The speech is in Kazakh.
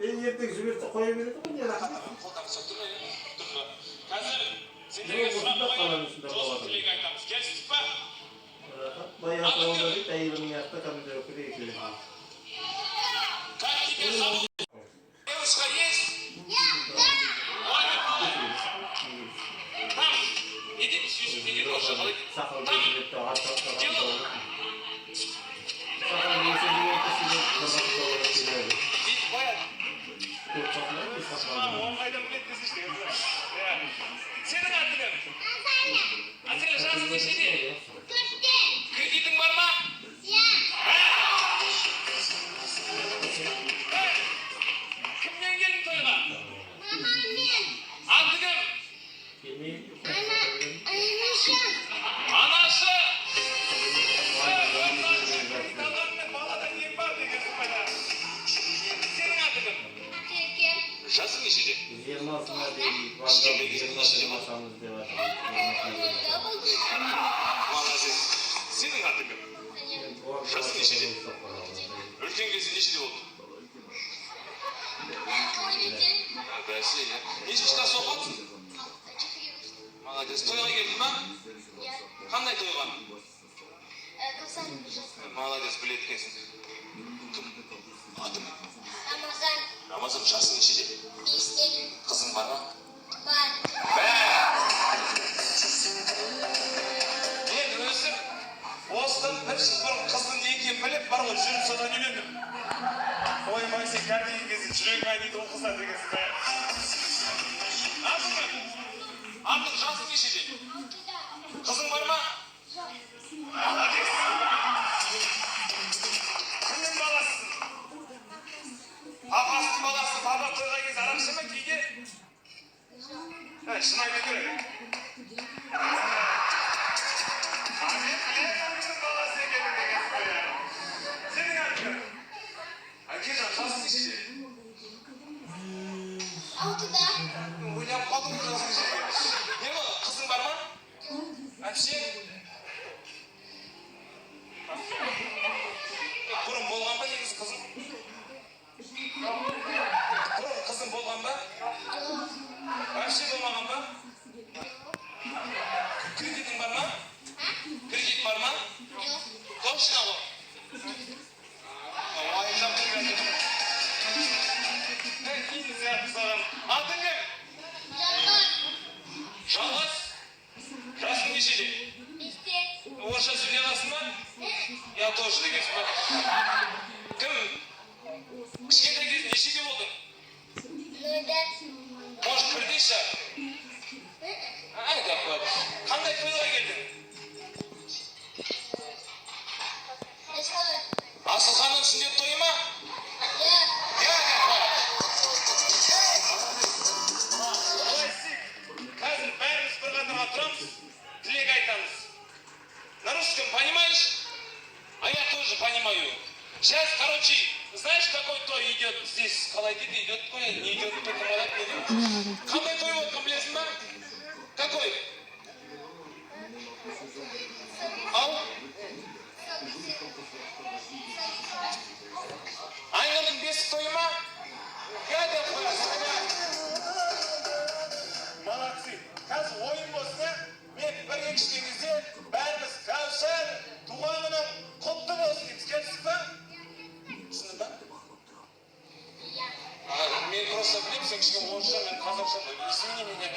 Е, ертең жіберсе, қоя береді ғой, не рахмет. Қолдан ұстап тұр ма, тұр ма? Қазір сендерге Не, сұрақ осында қоямын, қаланың ішінде сосын болады. Тілек айтамыз. Келістік па? Рахат. Бай Атырауда дейді, әйелінің аяқта командировкада екеуі. Как тебя зовут? Девушка есть? Ой, там, не дейміз, Юсуф, не дейді орысша, қалай дейді? Сақал Там, өсіреді, ат сақал өсіреді, келеді. Дейді қояды. Төрт сақал, бес сақал. Оны қайдан біледі десеңші деген. Иә. Сенің атың кім? Әселя, жасың нешеде? Кредитің бар ма? Ә? Ә? Кіммен келдің тойға? Аты кім? Келмей. Анасы. Кредит алғанымен балада нең бар дегенсің ба? Сенің атың кім? Жасың нешеде? 20-сына дейін вокзал, 20-сын басамыз деп жатыр. Молодец. Сенің атың кім? Жасың нешеде? Үлкен кезде нешеде болды? А, бәсе, иә. Нешінші класс оқып отырсың? Молодец. Тойға келдің ба? Қандай тойға? Молодец, біледі екенсің. Кім? Атың? Рамазан, жасың нешеде? Қызың бар ма? Бә! Мен өзім осыдан бір жыл бұрын қыздың не екенін біліп бар ғой, жүріп содан үйлендім. Ойбай, сен кәрдеген кезде жүрегің айниды ғой қыздар дегенсің бә. Атың кім? Атың, жасың нешеде? Қызың бар ма? Молодец. Кімнің баласысың? Папасының баласы. Папа тойға келсе, арақ іше ме кейде? Ә, шын айту керек. А мен білемін ол кімнің баласы екенін дегенсің ғой, иә. Сенің атың кім? Әкежан, жасың нешеде? Ойланып қалдым ғой, жасың нешеде. Не болды, қызың бар ма? Әпше? Бұрын болған ба негізі қызың? Бұрын қызың болған ба? Вообще болмаған ба? Кредитің бар ма? Кредит бар ма? Точно ғой? Уайымдап тұр қазір. Ей, кейін сияқты саған. Атың кім? Жалғас. Жасың нешеде? Орысша сөйлей аласың ба? Я тоже дегенсің ба? Кім? Кішкентай кезде нешеде болдың? Может, бірде шығар? Ай, деп қояды. Қандай тойға келдің? Асылханның сүндет тойы ма? Иә деп қояды. Былай істейік. Қазір бәріміз бір қатарға тұрамыз, тілек айтамыз. На русском понимаешь? А я тоже понимаю. Сейчас, короче, знаешь, какой той идет здесь? Қалай дейді, идет той, не идет той, кім алады, не дейді? Қандай той болып жатқанын білесің ба? Какой? Ау? Айнұрдың бесік тойы ма? Иә деп қоясың. Молодцы. Қазір ойын болсын, иә? Мен бір екі үш кезде бәріміз «Кәусар, туған күнің құтты болсын» дейміз. Келістік па? Түсіндің ба? А, мен просто білемін, сен кішкене орысша, мен қазақша. Извини меня.